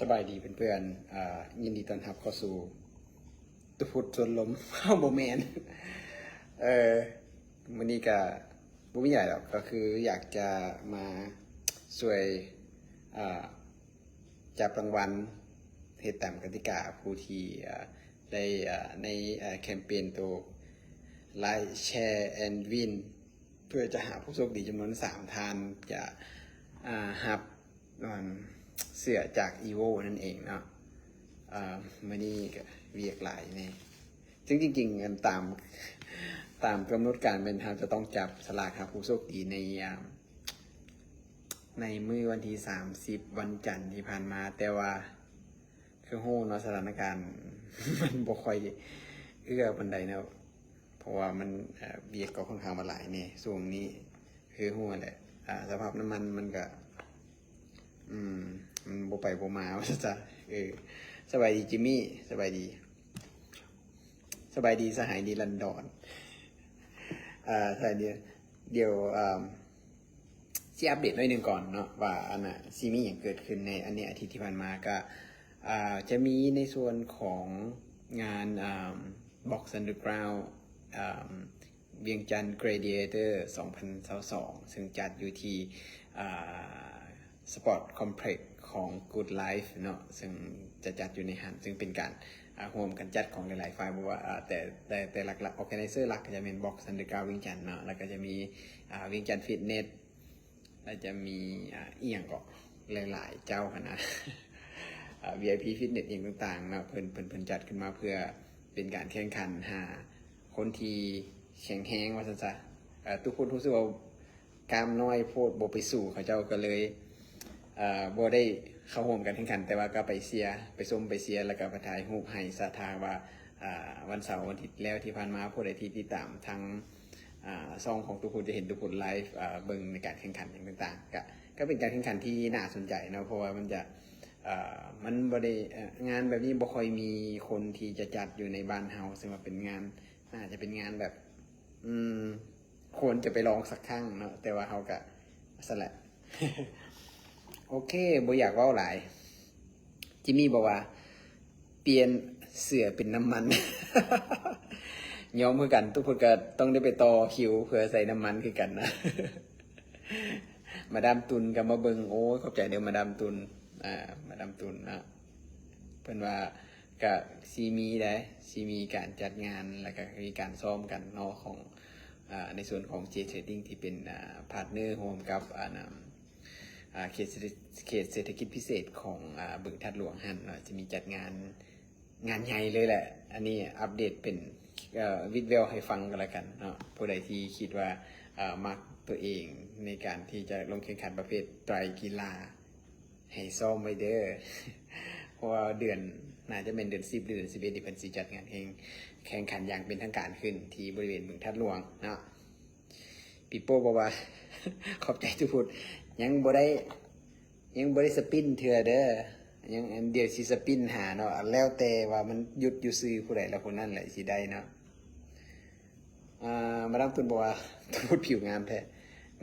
ສະບາຍດີເພື່ອນໆ ອ່າ ຍິນດີຕ້ອນຮັບເຂົ້າສູ່ຕຸພຸດສວນລົມ. ເຮົາບໍ່ແມ່ນ ເອີ ມື້ນີ້ກະບໍ່ມີຫຍັງດອກ ກໍຄືຢາກຈະມາຊ່ວຍ ອ່າ ຈັບລາງວັນ ເຮັດຕາມກະຕິກາ ຜູ້ທີ່ ອ່າ ໄດ້ ອ່າ ໃນ ອ່າ ແຄມເປນໂຕ Like Share and Win ເພື່ອຈະຫາຜູ້ໂຊກດີຈຳນວນສາມທ່ານ ຈະ ອ່າ ຮັບ ອັນ ເສື້ອຈາກ EVO ນັ້ນເອງເນາະ. ເອີ ມື້ນີ້ກະວຽກຫຼາຍແດ່ ເຊິ່ງຈິງໆ ອັນ ຕາມ ຕາມກຳນົດການແມ່ນເຮົາຈະຕ້ອງຈັບສະຫຼາກຫາຜູ້ໂຊກດີໃນ ອ່າ ໃນມື້ວັນທີສາມສິບ ວັນຈັນທີ່ຜ່ານມາ, ແຕ່ວ່າຄືຮູ້ເນາະ ສະຖານະການມັນບໍ່ຄ່ອຍເອື້ອປານໃດເນາະ ເພາະວ່າມັນ ເອີ ວຽກກໍຄ່ອນຂ້າງວ່າຫຼາຍແດ່ຊ່ວງນີ້ ຄືຮູ້ແຫຼະ ອ່າ ສະພາບນ້ຳມັນມັນກະ ອືມ ມັນບໍ່ໄປບໍ່ມາວ່າຊັ້ນຊະ. ເອີ ສະບາຍດີຈິມມີ້ ສະບາຍດີ ສະບາຍດີສະຫາຍນິລັນດອນ. ເອີ ສະຫາຍນິ ດຽວ ເອີ ຊິອັບເດດໜ້ອຍໜຶ່ງກ່ອນເນາະ ວ່າອັນນ່າ ຊິມີຫຍັງເກີດຂຶ້ນໃນອັນນີ້ ອາທິດທີ່ຜ່ານມາ ກະ ອ່າ ຈະມີໃນສ່ວນຂອງງານ ອ່າ Box Underground ອ່າ ວຽງຈັນ Gladiator ສອງພັນຊາວສອງ ເຊິ່ງຈັດຢູ່ທີ່ ອ່າ Sport Complex ຂອງ Good Life ເນາະ ເຊິ່ງຈະຈັດຢູ່ໃນຫັ້ນ ເຊິ່ງເປັນການ ອ່າ ຮ່ວມກັນຈັດຂອງຫຼາຍໆຝ່າຍ ບໍ່ວ່າ ອ່າ ແຕ່ ແຕ່ ແຕ່ຫຼັກໆ organizer ຫຼັກກໍຈະແມ່ນ Box Underground ວຽງຈັນເນາະ ແລ້ວກໍຈະມີ ອ່າ ວຽງຈັນ Fitness ແລ້ວຈະມີ ອ່າ ອີ່ຫຍັງເກາະ ຫຼາຍໆເຈົ້າຫັ້ນນະ ອ່າ VIP Fitness ອີ່ຫຍັງຕ່າງໆເນາະ ເພິ່ນ ເພິ່ນ ເພິ່ນຈັດຂຶ້ນມາເພື່ອເປັນການແຂ່ງຂັນຫາຄົນທີ່ແຂງແຮງວ່າຊັ້ນຊະ. ເອີ ທຸກຄົນຮູ້ສຶກວ່າ ກ້າມນ້ອຍໂພດ ບໍ່ໄປສູ້ເຂົາເຈົ້າ ກໍເລີຍ ເອີ ບໍ່ໄດ້ເຂົ້າຮ່ວມການແຂ່ງຂັນ ແຕ່ວ່າກໍໄປເຊຍ ໄປຊົມໄປເຊຍ ແລ້ວກໍໄປຖ່າຍຮູບໃຫ້ສະ ຖ້າຫາກວ່າ ອ່າ ວັນເສົາວັນອາທິດແລ້ວທີ່ຜ່ານມາ ຜູ້ໃດທີ່ຕິດຕາມທາງ ອ່າ ຊ່ອງຂອງຕຸພຸດ ຈະເຫັນຕຸພຸດໄລຟ໌ ອ່າ ເບິ່ງໃນການແຂ່ງຂັນຫຍັງຕ່າງໆ ກະ ກໍເປັນການແຂ່ງຂັນທີ່ໜ້າສົນໃຈເນາະ ເພາະວ່າມັນຈະ ເອີ ມັນບໍ່ໄດ້ ເອີ ງານແບບນີ້ບໍ່ຄ່ອຍມີຄົນທີ່ຈະຈັດຢູ່ໃນບ້ານເຮົາ ເຊິ່ງວ່າເປັນງານ ໜ້າຈະເປັນງານແບບ ອືມ ຄວນຈະໄປລອງສັກຄັ້ງເນາະ ແຕ່ວ່າເຮົາກະ ຊັ້ນແຫຼະ. ໂອເຄ ບໍ່ຢາກເວົ້າຫຼາຍ ຈິມມີບອກວ່າ ປ່ຽນເສື້ອເປັນນ້ຳມັນ ຍອມຄືກັນ ທຸກຄົນກະຕ້ອງໄດ້ໄປຕໍ່ຄິວເພື່ອໃສ່ນ້ຳມັນຄືກັນນະ. ມາດາມຕຸນກໍມາເບິ່ງ ໂອ້ຍ ຂອບໃຈເດີມາດາມຕຸນ ອ່າ ມາດາມຕຸນເນາະ ເພິ່ນວ່າ ກະຊິມີໄດ໋ ຊິມີການຈັດງານ ແລ້ວກະມີການຊ້ອມກັນເນາະ ຂອງ ອ່າ ໃນສ່ວນຂອງ J Trading ທີ່ເປັນ ອ່າ ພາດເນີຮ່ວມກັບ ອັນ ອ່າ ເຂດເສດຖະ ເຂດເສດຖະກິດພິເສດຂອງ ອ່າ ບຶງທາດຫຼວງຫັ້ນເນາະ ຈະມີຈັດງານ ງານໃຫຍ່ເລີຍແຫຼະ. ອັນນີ້ອັບເດດເປັນ ເອີ ວິດແວວໃຫ້ຟັງກັນແລ້ວກັນເນາະ ຜູ້ໃດທີ່ຄິດວ່າ ເອີ ມັກຕົວເອງໃນການທີ່ຈະລົງແຂ່ງຂັນປະເພດໄຕຣກິລາ ໃຫ້ຊ້ອມໄວ້ເດີ ເພາະວ່າເດືອນ ໜ້າຈະແມ່ນເດືອນສິບ ຫຼື ເດືອນສິບເອັດ ທີ່ເພິ່ນຊິຈັດງານແຂ່ງ ແຂ່ງຂັນຢ່າງເປັນທາງການຂຶ້ນທີ່ບໍລິເວນບຶງທາດຫຼວງເນາະ. ປີໂປ້ບອກວ່າ ຂອບໃຈທຸກຄົນ ຍັງບໍ່ໄດ້ ຍັງບໍ່ໄດ້ສະປິນເທື່ອເດີ ຍັງ ອັນ ດຽວຊິສະປິນຫາເນາະ ແລ້ວແຕ່ວ່າມັນຢຸດຢູ່ຊື່ຜູ້ໃດ ແລ້ວຜູ້ນັ້ນແຫຼະຊິໄດ້ເນາະ. ອ່າ ມາດາມຕຸນບອກວ່າ ຕຸນພຸດຜິວງາມແທ້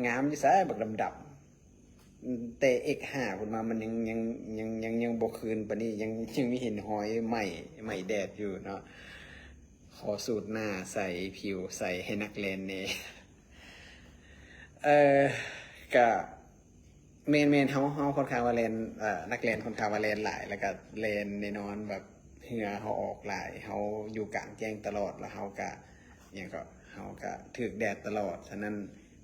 ງາມຢູ່ໃສ ບັກດຳໆ ແຕ່ເອັກຫ້າພຸ້ນມາ ມັນຍັງ ຍັງ ຍັງ ຍັງ ຍັງບໍ່ຄືນປານນີ້ ຍັງ ຍັງມີເຫັນຮອຍໄໝ້ ໄໝ້ແດດຢູ່ເນາະ. ຂໍສູດໜ້າໃສ ຜິວໃສໃຫ້ນັກແລ່ນແດ່. ເອີ ກະ ແມ່ນໆ ເຮົາ ເຮົາຂ້ອນຂ້າງວ່າແລ່ນ ເອີ ນັກແລ່ນຂ້ອນຂ້າງວ່າແລ່ນຫຼາຍ ແລ້ວກະແລ່ນແນ່ນອນ ແບບເຫື່ອເຮົາອອກຫຼາຍ ເຮົາຢູ່ກາງແຈ້ງຕະຫຼອດ ແລ້ວເຮົາກະ ຫຍັງເກາະ ເຮົາກະຖືກແດດຕະຫຼອດ ສະນັ້ນ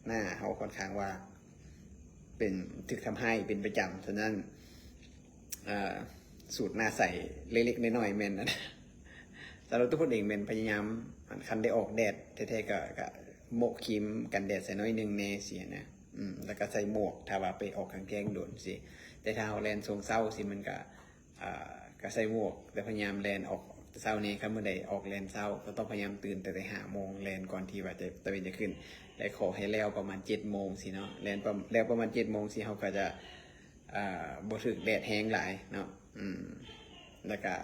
ໜ້າເຮົາຂ້ອນຂ້າງວ່າເປັນ ຖືກທຳຮ້າຍເປັນປະຈຳ ສະນັ້ນ ເອີ ສູດໜ້າໃສເລັກໆນ້ອຍໆ ແມ່ນ ສຳລັບຕົວເພິ່ນເອງແມ່ນພະຍາຍາມ ຄັນໄດ້ອອກແດດແທ້ໆ ກະ ກະໂໝະຄຣີມກັນແດດໃສ່ໜ້ອຍໜຶ່ງແດ່ຊີ້ນະ ອືມ ແລ້ວກະໃສ່ໝວກ ຖ້າວ່າໄປອອກກາງແຈ້ງດົນຊີ້ ແຕ່ຖ້າເຮົາແລ່ນຊ່ວງເຊົ້າຊີ້ ມັນກະ ອ່າ ກະໃສ່ໝວກ ແຕ່ພະຍາຍາມແລ່ນອອກເຊົ້າແດ່ ຄັນມື້ໃດອອກແລ່ນເຊົ້າ ກໍຕ້ອງພະຍາຍາມຕື່ນແຕ່ ແຕ່ຫ້າໂມງ ແລ່ນກ່ອນທີ່ວ່າຈະ ຕາເວັນຈະຂຶ້ນ ແລະ ຂໍໃຫ້ແລ້ວປະມານເຈັດໂມງຊີ້ເນາະ ແລ່ນປະ ແລ້ວປະມານເຈັດໂມງຊີ້ ເຮົາກໍຈະ ອ່າ ບໍ່ຖືກແດດແຮງຫຼາຍເນາະ ອືມ ແລ້ວກະ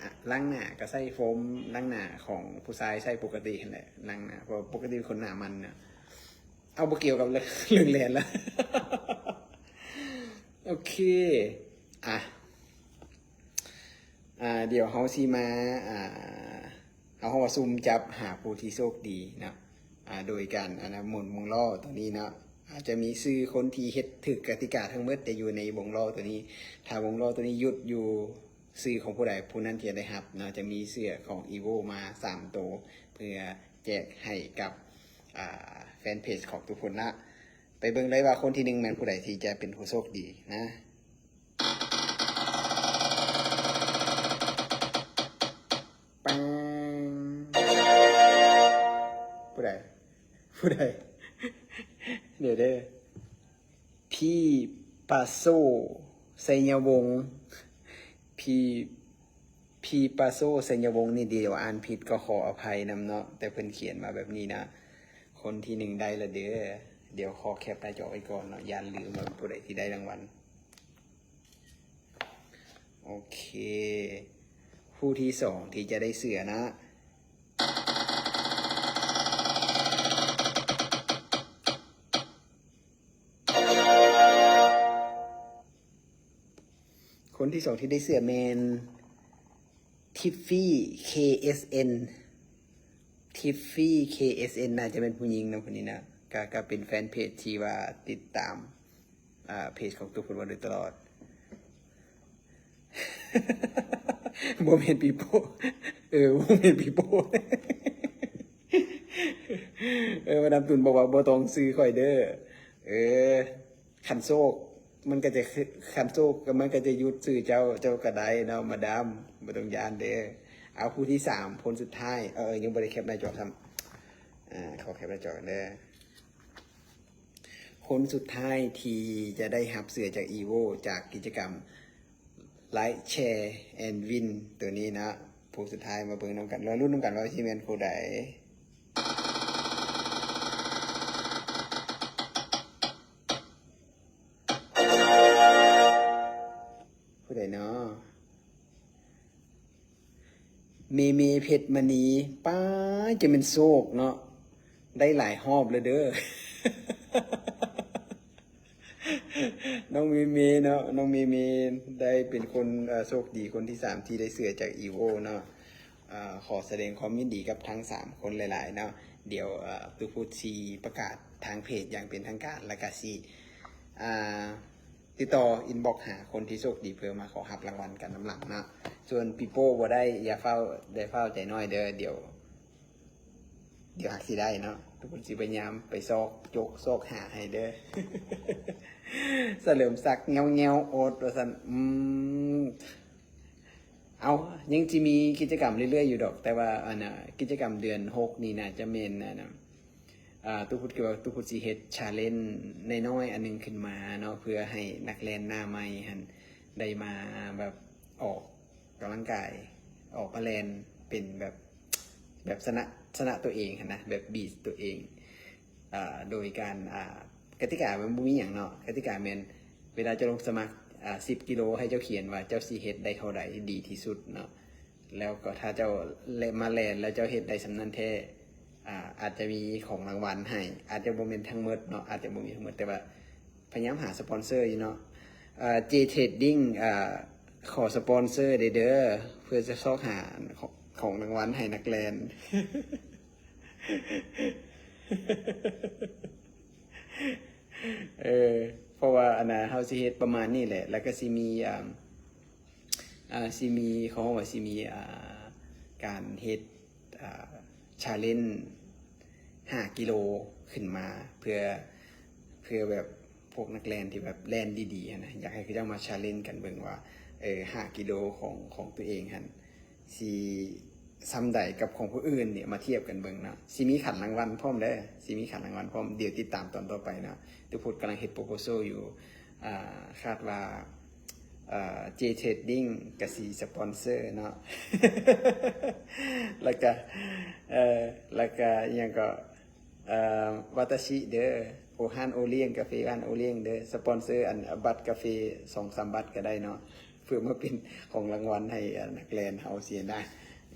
ອາ ລ້າງໜ້າກໍໃຊ້ໂຟມລ້າງໜ້າຂອງຜູ້ຊາຍໃຊ້ປົກກະຕິຫັ້ນແຫຼະ ລ້າງໜ້າ ເພາະປົກກະຕິເປັນຄົນໜ້າມັນນະ. ເອົາ ບໍ່ກ່ຽວກັບເລື່ອງ ເລື່ອງແລ່ນລະ ໂອເຄ ອ່ະ ອ່າ ດຽວເຮົາຊິມາ ອ່າ ເຮົາເອີ້ນວ່າສຸ່ມຈັບຫາຜູ້ທີ່ໂຊກດີເນາະ ອ່າ ໂດຍການ ອ່າ ໝູນວົງລໍ້ຕົວນີ້ເນາະ ອາດຈະມີຊື່ຄົນທີ່ເຮັດຖືກກະຕິກາທັງໝົດ ແຕ່ຢູ່ໃນວົງລໍ້ຕົວນີ້ ຖ້າວົງລໍ້ຕົວນີ້ຢຸດຢູ່ຊື່ຂອງຜູ້ໃດ ຜູ້ນັ້ນທີ່ຈະໄດ້ຮັບເນາະ ຈະມີເສື້ອຂອງ Evo ມາສາມໂຕ ເພື່ອແຈກໃຫ້ກັບ ອ່າ ແຟນເພຈຂອງທຸກຄົນນະ ໄປເບິ່ງໄດ້ວ່າຄົນທີໜຶ່ງແມ່ນຜູ້ໃດທີ່ຈະເປັນຜູ້ໂຊກດີນະ. ປັງ ຜູ້ໃດ? ຜູ້ໃດ? ດຽວເດີ ພີ່ປາໂຊ ໄຊຍະວົງ ພີ່ ພີ່ປາໂຊ ໄຊຍະວົງນີ້ ດຽວອ່ານຜິດກໍຂໍອະໄພນຳເນາະ ແຕ່ເພິ່ນຂຽນມາແບບນີ້ນະ. ຄົນທີໜຶ່ງໄດ້ລະເດີ ດຽວຂໍແຄປໜ້າຈໍໄວ້ກ່ອນເນາະ ຢ້ານລືມວ່າຜູ້ໃດທີ່ໄດ້ລາງວັນ. ໂອເຄ ຜູ້ທີສອງທີ່ຈະໄດ້ເສື້ອນະ ຄົນທີສອງທີ່ໄດ້ເສື້ອແມ່ນ Tiffy KSN Tiffy KSN ໜ້າຈະແມ່ນຜູ້ຍິງນະ ຜູ້ນີ້ນະ ກະ ກະເປັນແຟນເພຈທີ່ວ່າຕິດຕາມ ອ່າ ເພຈຂອງຕູ້ພຸດມາໂດຍຕະຫຼອດ. ບໍ່ແມ່ນປີໂປ້ ເອີ ບໍ່ແມ່ນປີໂປ້ ເອີ ມາດາມຕຸ່ນບອກວ່າບໍ່ຕ້ອງຊື່ຂ້ອຍເດີ ເອີ ຄັນໂຊກມັນກະຈະ ຄັນໂຊກມັນກະຈະຢຸດຊື່ເຈົ້າ ເຈົ້າກະໄດ້ເນາະມາດາມ ບໍ່ຕ້ອງຢ້ານເດີ. ເອົາ ຜູ້ທີສາມ ຄົນສຸດທ້າຍ ເອີ ຍັງບໍ່ໄດ້ແຄປໜ້າຈໍຊ້ຳ ອາ ຂໍແຄປໜ້າຈໍກ່ອນເດີ. ຄົນສຸດທ້າຍທີ່ຈະໄດ້ຮັບເສື້ອຈາກ Evo ຈາກກິດຈະກຳ Like Share and Win ໂຕນີ້ນະ ຜູ້ສຸດທ້າຍມາເບິ່ງນຳກັນ ລໍລຸ້ນນຳກັນວ່າຊິແມ່ນຜູ້ໃດ. ຜູ້ໃດນໍ? ເມເມ ເພັດມະນີ ປ້າ ຈະແມ່ນໂຊກເນາະ ໄດ້ຫຼາຍຮອບແລ້ວເດີ ນ້ອງເມເມເນາະ ນ້ອງເມເມໄດ້ເປັນຄົນ ເອີ ໂຊກດີຄົນທີສາມທີ່ໄດ້ເສື້ອຈາກ Evo ເນາະ. ເອີ ຂໍສະແດງຄວາມຍິນດີກັບທັງສາມຄົນຫຼາຍໆເນາະ. ດຽວ ເອີ ຕູ້ພຸດຊິປະກາດທາງເພຈຢ່າງເປັນທາງການ ແລ້ວກະຊິ ອ່າ ຕິດຕໍ່ອິນບັອກຫາຄົນທີ່ໂຊກດີເພື່ອມາຂໍຮັບລາງວັນກັນນຳຫຼັງເນາະ. ສ່ວນປີໂປ້ບໍ່ໄດ້ ຢ່າຟ້າວ ໄດ້ຟ້າວໃຈນ້ອຍເດີ ດຽວ ດຽວຫາກຊິໄດ້ເນາະ. ທຸກຄົນຊິພະຍາຍາມໄປຊອກຈົກຊອກຫາໃຫ້ເດີ. ສະເຫຼີມສັກແງວໆ ໂອດ ວ່າຊັ້ນ. ອືມ ເອົາ ຍັງຊິມີກິດຈະກຳເລື້ອຍໆຢູ່ດອກ ແຕ່ວ່າ ອັນນ່າ ກິດຈະກຳເດືອນຫົກນີ້ໜ້າຈະແມ່ນ ອັນນ່າ ອ່າ ຕູ້ພຸດ ຄືວ່າຕູ້ພຸດຊິເຮັດ challenge ນ້ອຍໆອັນໜຶ່ງຂຶ້ນມາເນາະ ເພື່ອໃຫ້ນັກແລ່ນໜ້າໃໝ່ຫັ້ນໄດ້ມາແບບອອກກຳລັງກາຍ ອອກມາແລ່ນເປັນແບບ ແບບຊະນະ ຊະນະຕົວເອງຫັ້ນນະ ແບບ beat ຕົວເອງ ອ່າ ໂດຍການ ອ່າ ກະຕິກາມັນບໍ່ມີຫຍັງເນາະ ກະຕິກາແມ່ນເວລາເຈົ້າລົງສະໝັກ ອ່າ ສິບກິໂລ ໃຫ້ເຈົ້າຂຽນວ່າເຈົ້າຊິເຮັດໄດ້ເທົ່າໃດດີທີ່ສຸດເນາະ. ແລ້ວກໍຖ້າເຈົ້າແລ່ນ ມາແລ່ນແລ້ວເຈົ້າເຮັດໄດ້ສ່ຳນັ້ນແທ້ ອາ ອາດຈະມີຂອງລາງວັນໃຫ້ ອາດຈະບໍ່ແມ່ນທັງໝົດເນາະ ອາດຈະບໍ່ມີທັງໝົດ ແຕ່ວ່າພະຍາຍາມຫາສະປອນເຊີຢູ່ເນາະ. ເອີ ເຈ Trading ເອີ ຂໍສະປອນເຊີແດ່ເດີ ເພື່ອຈະຊອກຫາຂອງ ຂອງລາງວັນໃຫ້ນັກແລ່ນ. ເອີ ເພາະວ່າ ອັນນ່າ ເຮົາຊິເຮັດປະມານນີ້ແຫຼະ ແລ້ວກໍຊິມີ ອ່າ ອ່າ ຊິມີ ເຂົາເວົ້າວ່າຊິມີ ອ່າ ການເຮັດ ອ່າ challenge ຫ້າກິໂລຂຶ້ນມາ ເພື່ອ ເພື່ອແບບພວກນັກແລ່ນທີ່ແບບແລ່ນດີໆຫັ້ນນະ ຢາກໃຫ້ເຂົາເຈົ້າມາ challenge ກັນເບິ່ງວ່າ ເອີ ຫ້າກິໂລຂອງ ຂອງຕົວເອງຫັ້ນ ຊິສ່ຳໃດກັບຂອງຜູ້ອື່ນນີ້ ມາທຽບກັນເບິ່ງເນາະ. ຊິມີຂັນລາງວັນພ້ອມເດີ ຊິມີຂັນລາງວັນພ້ອມ. ດຽວຕິດຕາມຕອນຕໍ່ໄປເນາະ. ຕຸພຸດກຳລັງເຮັດ proposal ຢູ່ ອ່າ ຄາດວ່າ ເອີ ເຈ Trading ກະຊິສະປອນເຊີເນາະ ແລ້ວກະ ເອີ ແລ້ວກະອີ່ຫຍັງກໍ ເອີ ວາຕາຊິເດີ ໂອ ຮ້ານໂອລ້ຽງ ກາເຟຮ້ານໂອລ້ຽງເດີ ສະປອນເຊີ ອັນ ບັດກາເຟສອງສາມບັດກໍໄດ້ເນາະ ເພື່ອມາເປັນຂອງລາງວັນໃຫ້ ອາ ນັກແລ່ນເຮົາຊີ້ນະ.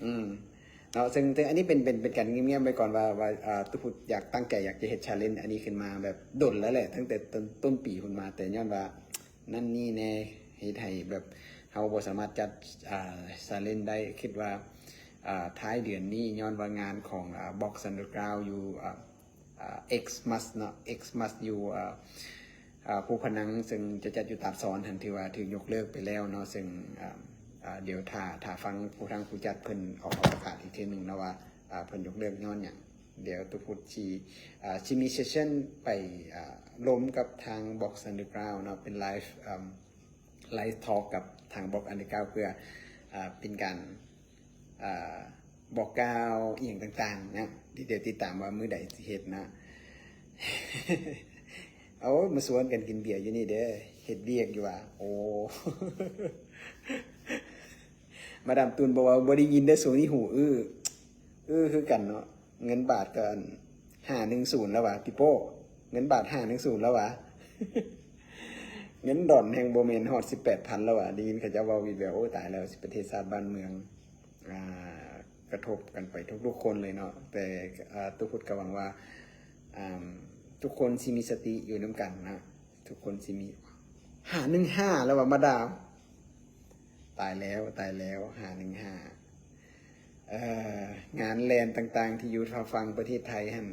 ອືມ ເນາະ ເຊິ່ງ ເຊິ່ງອັນນີ້ເປັນ ເປັນ ເປັນການງຽບໆໄວ້ກ່ອນວ່າ ວ່າ ອາ ຕຸພຸດຢາກ ຕັ້ງໃຈຢາກຈະເຮັດ challenge ອັນນີ້ຂຶ້ນມາແບບດົນແລ້ວແຫຼະ ຕັ້ງແຕ່ຕົ້ນ ຕົ້ນປີພຸ້ນມາ ແຕ່ຍ້ອນວ່ານັ້ນນີ້ແດ່ ເຮັດໃຫ້ແບບ ເຮົາບໍ່ສາມາດຈັດ ອ່າ challenge ໄດ້. ຄິດວ່າ ອ່າ ທ້າຍເດືອນນີ້ ຍ້ອນວ່າງານຂອງ ອ່າ Box Underground ຢູ່ ອ່າ ອ່າ Xmas ເນາະ Xmas ຢູ່ ອ່າ ອ່າ ພູພະນັງ ເຊິ່ງຈະຈັດຢູ່ຕາດສອນຫັ້ນ ຖືວ່າຖືກຍົກເລີກໄປແລ້ວເນາະ. ເຊິ່ງ ອ່າ ອ່າ ດຽວຖ້າ ຖ້າຟັງຜູ້ ທາງຜູ້ຈັດເພິ່ນອອກມາປະກາດອີກເທື່ອໜຶ່ງເນາະວ່າ ອ່າ ເພິ່ນຍົກເລີກຍ້ອນຫຍັງ. ດຽວຕຸພຸດຊິ ອ່າ ຊິມີ session ໄປ ອ່າ ລົມກັບທາງ Box Underground ເນາະ ເປັນ live ອ່າ live talk ກັບທາງ Box Underground ເພື່ອ ອ່າ ເປັນການ ອ່າ ບອກກ່າວອີ່ຫຍັງຕ່າງໆນະ ທີ່ດຽວຕິດຕາມວ່າມື້ໃດຊິເຮັດນະ. ໂອ້ຍ ມາຊວນກັນກິນເບຍຢູ່ນີ້ເດີ ເຮັດວຽກຢູ່ວ່າ. ໂອ້ ມາດາມຕຸນບອກວ່າ ບໍ່ໄດ້ຍິນເດີ ຊ່ວງນີ້ຫູອື້ ອື້ຄືກັນເນາະ. ເງິນບາດກໍ ອັນ ຫ້າໜຶ່ງສູນແລ້ວຫວາ ປີໂປ້ ເງິນບາດ ຫ້າໜຶ່ງສູນແລ້ວຫວາ. ເງິນດອນແຮ່ງບໍ່ແມ່ນຮອດ ສິບແປດພັນແລ້ວຫວາ. ໄດ້ຍິນເຂົາເຈົ້າເວົ້າວິດແວວ ໂອ້ ຕາຍແລ້ວ ປະເທດຊາດບ້ານເມືອງ ອ່າ ກະທົບກັນໄປທຸກໆຄົນເລີຍເນາະ. ແຕ່ ອ່າ ຕຸພຸດກໍຫວັງວ່າ ອ່າ ທຸກຄົນຊິມີສະຕິຢູ່ນຳກັນນະ ທຸກຄົນຊິມີ ຫ້າໜຶ່ງຫ້າແລ້ວຫວາ ມາດາມ. ຕາຍແລ້ວ ຕາຍແລ້ວ ຫ້າໜຶ່ງຫ້າ. ເອີ ງານແລ່ນຕ່າງໆທີ່ຢູ່ທາງຝັ່ງປະເທດໄທຫັ້ນ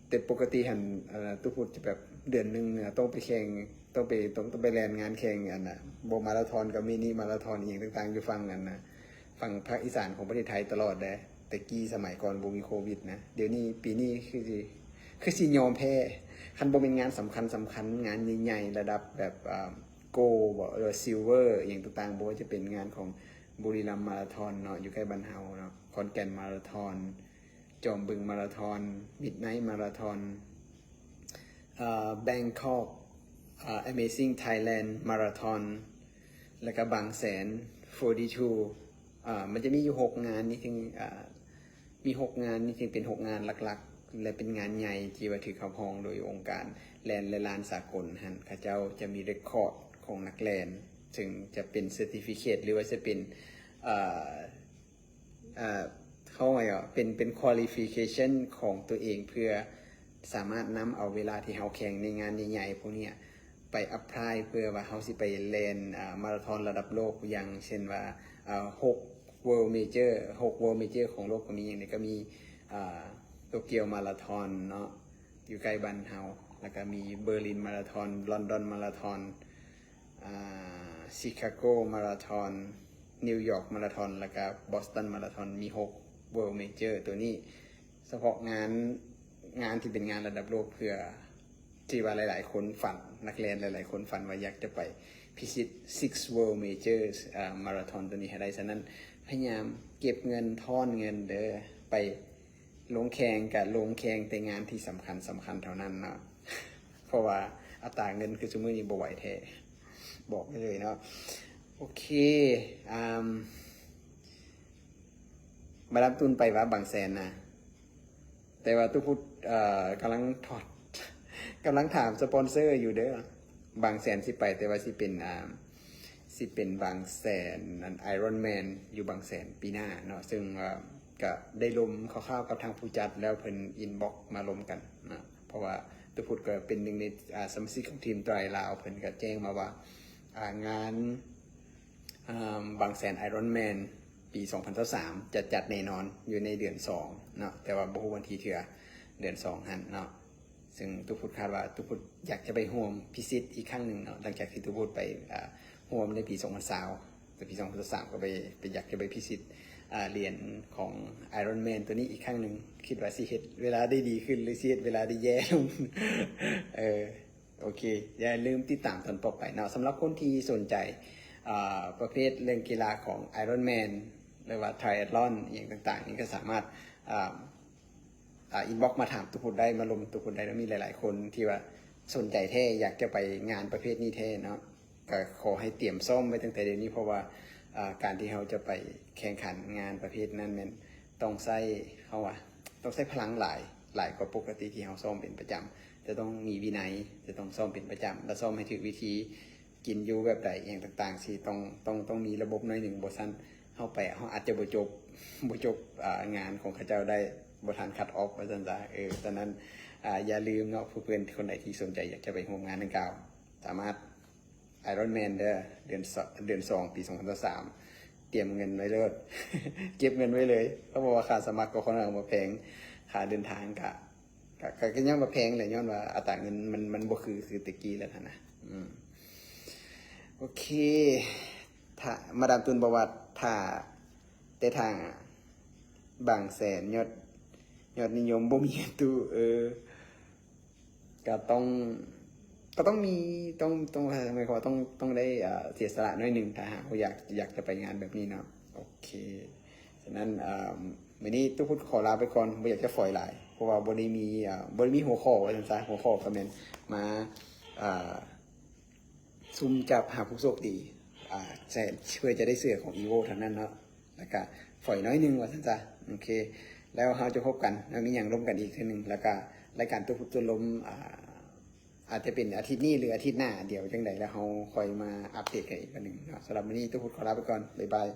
ແຕ່ປົກກະຕິຫັ້ນ ເອີ ຕຸພຸດຈະແບບເດືອນໜຶ່ງນະ ຕ້ອງໄປແຂ່ງ ຕ້ອງໄປ ຕ້ອງ ຕ້ອງໄປແລ່ນງານແຂ່ງ ອັນນະ ບໍ່ມາລາທອນກໍມິນິມາລາທອນ ອີ່ຫຍັງຕ່າງໆ ຢູ່ຝັ່ງ ອັນນະ ຝັ່ງພາກອີສານຂອງປະເທດໄທຕະຫຼອດເດ້. ແຕ່ກີ້ສະໄໝກ່ອນບໍ່ມີໂຄວິດນະ. ດຽວນີ້ ປີນີ້ຄືຊິ ຄືຊິຍອມແພ້. ຄັນບໍ່ແມ່ນງານສຳຄັນໆ ງານໃຫຍ່ໆ ລະດັບແບບ ອ່າ Gold ບໍ ຫຼືວ່າ Silver ອີ່ຫຍັງຕ່າງໆ ບໍ່ວ່າຈະເປັນງານຂອງ ບຸຣີລຳມາລາທອນເນາະ ຢູ່ໃກ້ບ້ານເຮົາເນາະ, ຂອນແກ່ນມາລາທອນ, ຈອມບຶງມາລາທອນ, ມິດໄນມາລາທອນ, ເອີ Bangkok ເອີ Amazing Thailand Marathon ແລ້ວກະບາງແສນ forty-two. ເອີ ມັນຈະມີຢູ່ຫົກງານນີ້ ເຖິງ ເອີ ມີຫົກງານນີ້ ເຖິງເປັນຫົກງານຫຼັກໆ ແລະ ເປັນງານໃຫຍ່ທີ່ວ່າຖືກຮັບຮອງໂດຍອົງການແລ່ນ ແລະ ລານສາກົນຫັ້ນ. ເຂົາເຈົ້າຈະມີ record ຂອງນັກແລ່ນ ເຊິ່ງຈະເປັນ certificate ຫຼືວ່າຈະເປັນ ເອີ ເອີ ເຂົາເອີ້ນວ່າເປັນ ເປັນ qualification ຂອງຕົວເອງ ເພື່ອສາມາດນຳເອົາເວລາທີ່ເຮົາແຂ່ງໃນງານໃຫຍ່ໆພວກນີ້ໄປ apply ເພື່ອວ່າເຮົາຊິໄປແລ່ນ ເອີ ມາລາທອນລະດັບໂລກ ຢ່າງເຊັ່ນວ່າ ເອີ ຫົກ World Major ຫົກ World Major ຂອງໂລກກໍມີ ຫຍັງນີ້ກໍມີ ເອີ Tokyo Marathon ເນາະ ຢູ່ໃກ້ບ້ານເຮົາ ແລ້ວກໍມີ Berlin Marathon London Marathon ອ່າ Chicago Marathon New York Marathon ແລ້ວກະ Boston Marathon ມີຫົກ World Major ໂຕນີ້ສະເພາະງານ ງານທີ່ເປັນງານລະດັບໂລກ ເພື່ອທີ່ວ່າຫຼາຍໆຄົນຝັນ ນັກແລ່ນຫຼາຍໆຄົນຝັນວ່າຢາກຈະໄປພິຊິດ Six World Major ເອີ Marathon ໂຕນີ້ໃຫ້ໄດ້. ສະນັ້ນ ພະຍາຍາມເກັບເງິນ ທ້ອນເງິນເດີ ໄປ ລົງແຂ່ງກະລົງແຂ່ງແຕ່ງານທີ່ສຳຄັນໆເທົ່ານັ້ນເນາະ ເພາະວ່າອັດຕາເງິນຄືຊຸມື້ນີ້ບໍ່ໄຫວແທ້ ບອກໄວ້ເລີຍເນາະ. ໂອເຄ ອາ ມາດາມຕຸນໄປຫວາ ບາງແສນນະ? ແຕ່ວ່າຕຸພຸດ ເອີ ກຳລັງຖອດ ກຳລັງຖາມສະປອນເຊີຢູ່ເດີ. ບາງແສນຊິໄປ ແຕ່ວ່າຊິເປັນ ອ່າ ຊິເປັນບາງແສນ ອັນ Ironman ຢູ່ບາງແສນປີໜ້າເນາະ. ເຊິ່ງວ່າກະໄດ້ລົມຄ່າວໆກັບທາງຜູ້ຈັດແລ້ວ ເພິ່ນ inbox ມາລົມກັນເນາະ ເພາະວ່າຕຸພຸດກໍເປັນໜຶ່ງໃນ ອ່າ ສະມາຊິກຂອງທີມ Try ລາວ ເພິ່ນກໍແຈ້ງມາວ່າ ອ່າ ງານ ອ່າ ບາງແສນ Ironman ປີສອງພັນຊາວສາມ ຈະຈັດແນ່ນອນຢູ່ໃນເດືອນສອງເນາະ ແຕ່ວ່າບໍ່ຮູ້ວັນທີເທື່ອ ເດືອນສອງຫັ້ນເນາະ. ເຊິ່ງຕຸພຸດຄາດວ່າຕຸພຸດຢາກຈະໄປຮ່ວມພິຊິດອີກຄັ້ງໜຶ່ງເນາະ ຫຼັງຈາກທີ່ຕຸພຸດໄປ ອ່າ ຮ່ວມໃນປີສອງພັນຊາວ ແຕ່ປີສອງພັນຊາວສາມກໍໄປ ໄປ ຢາກຈະໄປພິຊິດ ອ່າ ຫຼຽນຂອງ Ironman ໂຕນີ້ອີກຄັ້ງໜຶ່ງ. ຄິດວ່າຊິເຮັດເວລາໄດ້ດີຂຶ້ນ ຫຼື ຊິເຮັດເວລາໄດ້ແຍ່ລົງ ເອີ ໂອເຄ ຢ່າລືມຕິດຕາມຕອນຕໍ່ໄປເນາະ. ສຳລັບຄົນທີ່ສົນໃຈ ອ່າ ປະເພດເລື່ອງກິລາຂອງ Ironman ຫຼືວ່າ Triathlon ອີ່ຫຍັງຕ່າງໆນີ້ ກໍສາມາດ ອ່າ ອ່າ inbox ມາຖາມຕຸພຸດໄດ້ ມາລົມຕຸພຸດໄດ້. ແລ້ວມີຫຼາຍໆຄົນທີ່ວ່າສົນໃຈແທ້ ຢາກຈະໄປງານປະເພດນີ້ແທ້ເນາະ ກໍຂໍໃຫ້ຕຽມຊ້ອມໄວ້ຕັ້ງແຕ່ດຽວນີ້ ເພາະວ່າ ອ່າ ການທີ່ເຮົາຈະໄປແຂ່ງຂັນງານປະເພດນັ້ນແມ່ນ ຕ້ອງໃຊ້ ເຮົາວ່າຕ້ອງໃຊ້ພະລັງຫຼາຍ ຫຼາຍກວ່າປົກກະຕິທີ່ເຮົາຊ້ອມເປັນປະຈຳ. ຈະຕ້ອງມີວິໄນ ຈະຕ້ອງຊ້ອມເປັນປະຈຳ ແລະ ຊ້ອມໃຫ້ຖືກວິທີ ກິນຢູ່ແບບໃດ ອີ່ຫຍັງຕ່າງໆ ຊິຕ້ອງ ຕ້ອງ ຕ້ອງມີລະບົບໜ້ອຍໜຶ່ງ ບໍ່ຊັ້ນເຮົາໄປ ເຮົາອາດຈະບໍ່ຈົບ ບໍ່ຈົບ ອ່າ ງານຂອງເຂົາເຈົ້າໄດ້ ບໍ່ທັນ cut off ວ່າຊັ້ນຊະ. ເອີ ສະນັ້ນ ອ່າ ຢ່າລືມເນາະ ເພື່ອນໆຄົນໃດທີ່ສົນໃຈຢາກຈະໄປຮ່ວມງານດັ່ງກ່າວ ສາມາດ Iron Man ເດີ້ ເດືອນສອງ ເດືອນສອງ ປີສອງພັນຊາວສາມ ຕຽມເງິນໄວ້ໂລດ ເກັບເງິນໄວ້ເລີຍ ເພາະວ່າຄ່າສະໝັກກໍຄ່ອນຂ້າງບໍ່ແພງ ຄ່າເດີນທາງກະ ກະ ກະ ກະຍັງວ່າແພງແຫຼະ ຍ້ອນວ່າອັດຕາເງິນມັນ ມັນບໍ່ຄື ຄືແຕ່ກີ້ແລ້ວຫັ້ນນະ. ອືມ ໂອເຄ ຖ້າ ມາດາມຕຸນບອກວ່າ ຖ້າ ແຕ່ຖ້າບາງແສນຍອດ ຍອດນິຍົມບໍ່ມີເງິນຕູ້ ເອີ ກະຕ້ອງ ກະຕ້ອງມີ ຕ້ອງ ຕ້ອງ ໝາຍຄວາມວ່າຕ້ອງ ຕ້ອງໄດ້ ເອີ ເສຍສະຫຼະໜ້ອຍໜຶ່ງ ຖ້າຫາກວ່າຢາກ ຢາກຈະໄປງານແບບນີ້ເນາະ. ໂອເຄ ສະນັ້ນ ເອີ ມື້ນີ້ຕູ້ພຸດຂໍລາໄປກ່ອນ ບໍ່ຢາກຈະຝອຍຫຼາຍ ເພາະວ່າບໍ່ໄດ້ມີ ເອີ ບໍ່ໄດ້ມີຫົວຂໍ້ວ່າຊັ້ນຊະ ຫົວຂໍ້ກະແມ່ນມາ ເອີ ສຸ່ມຈັບຫາຜູ້ໂຊກດີ ອ່າ ໃຊ້ ເພື່ອຈະໄດ້ເສື້ອຂອງ Evo ເທົ່ານັ້ນເນາະ ແລ້ວກະຝອຍໜ້ອຍໜຶ່ງວ່າຊັ້ນຊະ. ໂອເຄ ແລ້ວເຮົາຈະພົບກັນ ແລ້ວມີຫຍັງລົມກັນອີກເທື່ອໜຶ່ງ ແລ້ວກະລາຍການຕູ້ພຸດໂຕລົມ ອ່າ ອາດຈະເປັນອາທິດນີ້ ຫຼື ອາທິດໜ້າ ດຽວຈັ່ງໃດແລ້ວເຮົາຄ່ອຍມາອັບເດດກັນອີກເທື່ອໜຶ່ງເນາະ. ສຳລັບມື້ນີ້ຕູ້ພຸດຂໍລາໄປກ່ອນ ບາຍບາຍ.